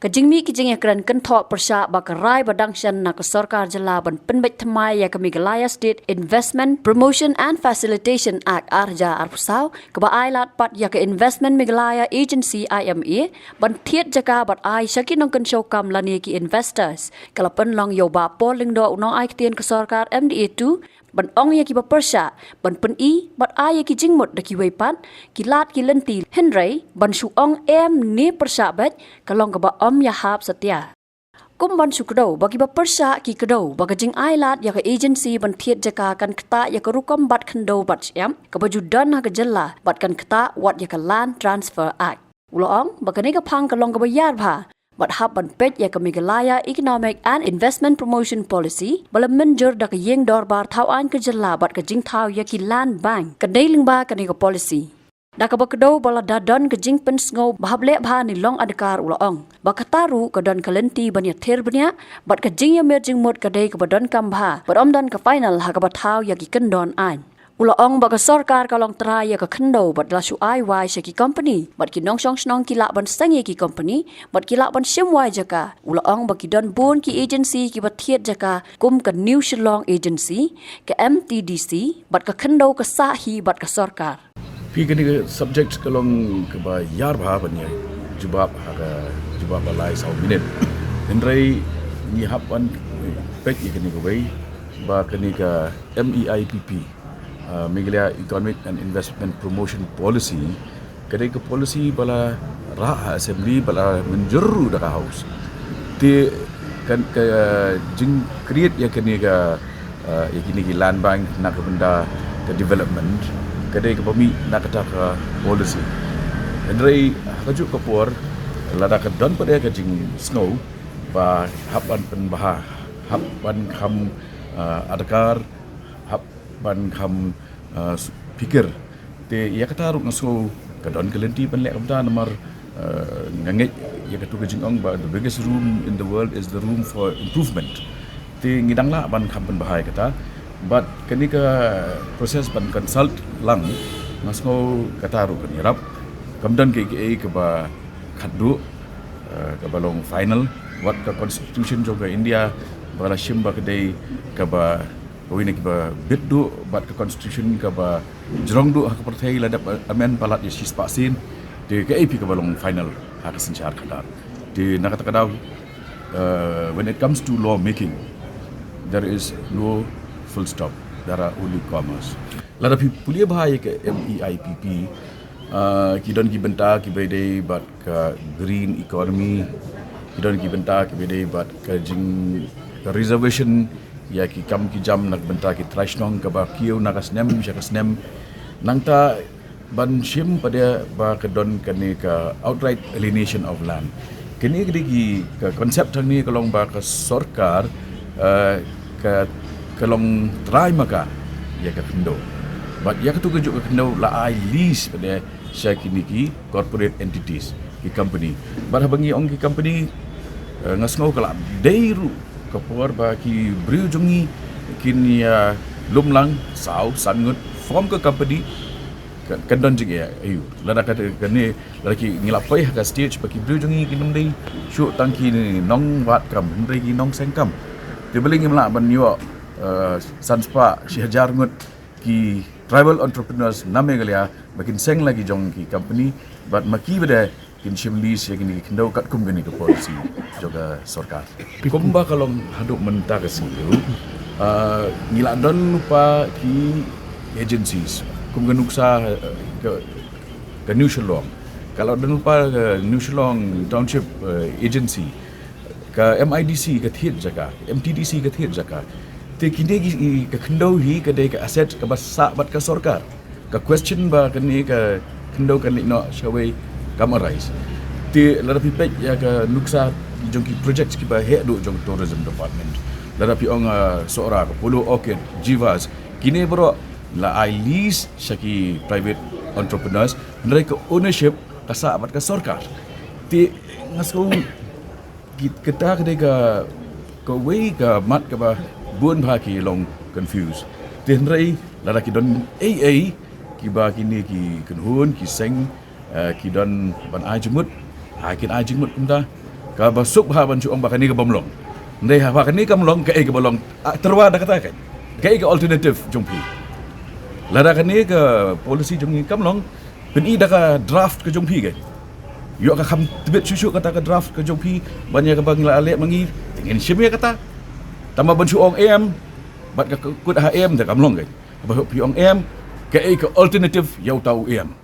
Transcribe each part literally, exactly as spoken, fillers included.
Ka jingmih ki jingïakren kynthoh pyrshah ba ka rai ba dang shen na ka sorkar jylla ban pynbeit thymmai ïa ka Meghalaya State Investment Promotion and Facilitation Act ar hajar arphew saw, kaba ai lad pat ïa ka Investment Meghalaya Agency, I M A, ban thied jaka bad ai sha ki nongkynshew kam lane ki investors, ka la pynlong ïa u Bah Paul Lyngdoh, u nongai ktien ka sorkar M D A two, ban ong ïa kiba pyrshah ban pyni bad ai ïa ki jingmut da kiwei pat ki lad ki lynti, hynrei ban shu ong em ne pyrshah beit ka long kaba ym ïahap satia. Kum ban shu kdew ba kiba pyrshah ki kdew ba ka jingai lad ïa ka agency ban thied jaka kan ktah ïa ka rukom bat khyndew bat shyiap kaba ju don ha ka jylla bad kan ktah wat ïa ka Land Transfer Act. U la ong ba kane ka phang ka long kaba ïar bha bad hap ban peit ïa ka Meghalaya Economic and Investment Promotion Policy ba la mynjur da ka ïing dorbar thaw aiñ ka jylla bad ka jingthaw ïa ki Land Bank ka dei lyngba kane ka policy. Da kaba kdew ba lada don ka jingpynsngew ba hap leh bha ne long adkar, u la ong ba kata ruh ka don ka lynti ban ïathir bniah bad ka jingïamir jingmut ka dei kaba donkam bha bad ym don ka final ha kaba thaw ïa ki kyndon aiñ. U la ong ba ka sorkar ka long trai ïa ka khyndew bad la shu ai wai sha ki company bad ki nongshong shnong ki lah ban seng ïa ki company bad ki lah ban shim wai jaka. U la ong ba ki don bun ki agency kiba thied jaka kum ka New Shillong Agency, ka M T D C bad ka khyndew ka sah hi bad ka sorkar. Phi, kane ka subject ka long kaba ïar bha ban ïa jubab ha ka jubab ba lai saw minit. Hynrei ngi hap ban peit ïa kane kawei ba kane ka M E I P P, uh, Meghalaya Economic and Investment Promotion Policy, ka dei ka policy ba la rah ha Assembly, ba la mynjur ruh da ka House. Te kan ka jing create ïa kane ka, uh, ïa kine ki land bank na ka bynta ka development, ka dei kaba mih na kata ka policy. Hynrei ha kajuh ka por, lada ka don pat de ka jingsngew ba hap ban pynbha, hap ban kham, uh, adkar, hap ban kham, uh, s-, phikir. Te ïa kata ruh nga sngew ka don ka lynti ban leh kumta namar, uh, nga ngeit ïa katu ka jingong ba the biggest room in the world is the room for improvement. Te ngi dang lah ban kham pynbha ïa kata. Bad kane ka process ban consult lang, nga sngew kata ruh kan ïarap. Kam don kaei kaei kaba khatduh, uh, kaba long final. Wat ka Constitution jong ka India ba la shim ba ka dei kaba kawei na kiba bit duh bad ka Constitution kaba jrong duh ha ka pyrthei, la dep amend palat ïa shispah sien. Te kaei phi kaba long final ha ka synshar khadar. Te na kata ka daw, uh, when it comes to law making, there is no full stop, there are only commas. Lada phi pule bha ïa ka M E I P P, uh, ki don ki bynta kiba dei bad ka green economy, ki don ki bynta kiba dei bad ka jing, ka reservation ïa ki kam ki jam na ka bynta ki trai shnong kaba kiew na ka snem sha ka snem. Nangta ban shim pat de ba ka don kane ka outright alienation of land. Kane ka dei ki, ka concept hangne ka long ba ka sorkar, eh, ka, ka long trai ma ka ïa ka khyndew. Bad ïa katu kajuh ka khyndew la ai lease pat de sha kine ki corporate entities, ki company. Bad haba ngi ong ki company, eh, nga sngew ka la dei ruh ka por ba ki briew jong ngi kin ïa lum lang saw san ngut form ka company, ka, kan don jingeh aïu. Lada ka, kane, lada ki ngi la poi ha ka stage ba ki briew jong ngi kin ym dei shuh tang ki nongwad kam, hynrei ki nongseng kam. Te balei ngim lah ban ïoh, eh, san spah shi hajar ngut ki tribal entrepreneurs na Meghalaya ba kin seng la ki jong ki company, bad ma ki ba de kin shim lease ïa kine ki khyndew katkum kane ka policy jong ka sorkar. Kumba ka long haduh mynta ka sngi, ah, ngi la don lypa ki agencies kum ka nuksa, eh, ka, ka New Shillong. Ka la don lypa ka New Shillong Township, eh, Agency. Ka M I D C ka thied jaka, M T D C ka thied jaka. Te kine ki, ka khyndew hi ka dei ka asset kaba sah bad ka sorkar. Ka question ba kane ka khyndew kan leit noh shawei kam arise. Te lada phi peit ïa ka nuksa jong ki project kiba heh duh jong Tourism Department, lada phi ong, ah, Sohra, ka Polo Orchid, Jivas, kine baroh la ai lease sha ki private entrepreneurs, hynrei ka ownership ka sah bad ka sorkar. Te nga sngew ki, kata ka dei ka, kawei ka mat kaba bun bha ki long confuse. Te hynrei lada ki don ei ei kiba kine ki kynhun, ki seng, eh, ki don ban ai jingmut, ha kin ai jingmut kumta. Kaba suk bha ban shu ong ba kane ka bym long. Ndei haba kane kam long, kaei kaba long? Ah, tyrwa da kata kan. Kaei ka alternative jong phi? Lada kane ka policy jong ngi kam long, pyni da ka draft ka jong phi kan. Ïoh ka kham tbit shuh shuh kata ka draft ka jong phi, ban ïa kaba ngi la leh ma ngi, te ngin shim ïa kata. Tangba ban shu ong em, bad ka kut ha em te kam long kan. Haba phi ong em, kaei ka alternative ïa uta u em?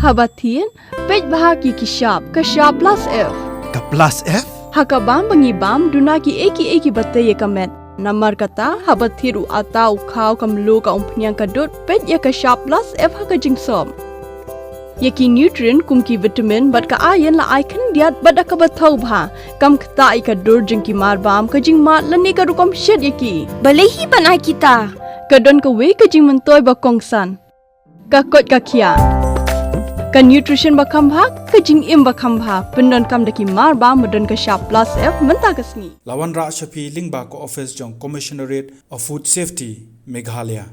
Haba thied, peit bha ki ki shap, ka shap plus F. Ka plus F? Ha ka bam ba ngi bam, duna kiei kiei kiba tei ïa ka met. Namar kata, haba thied u atta u khaw, ka mluh, ka umphniang, ka dud, peit ïa ka shap plus F ha ka jingsop. Ïa ki nutrient kum ki vitamin bad ka iron la ai khyndiat bad da kaba thaw bha. Kam ktah ïa ka dur jong ki mar bam, ka jingmad lane ka rukom shet ïa ki. Balei hi ban ai kita? Ka don kawei ka jingmyntoi ba kongsan. Ka koit ka khiah. Ka nutrition ba kham bha, ka jingim ba kham bha. Pyndonkam da ki mar bam ba don ka shap plus F mynta ka sngi. La wanrah sha phi lyngba ka office jong Commissionerate of Food Safety, Meghalaya.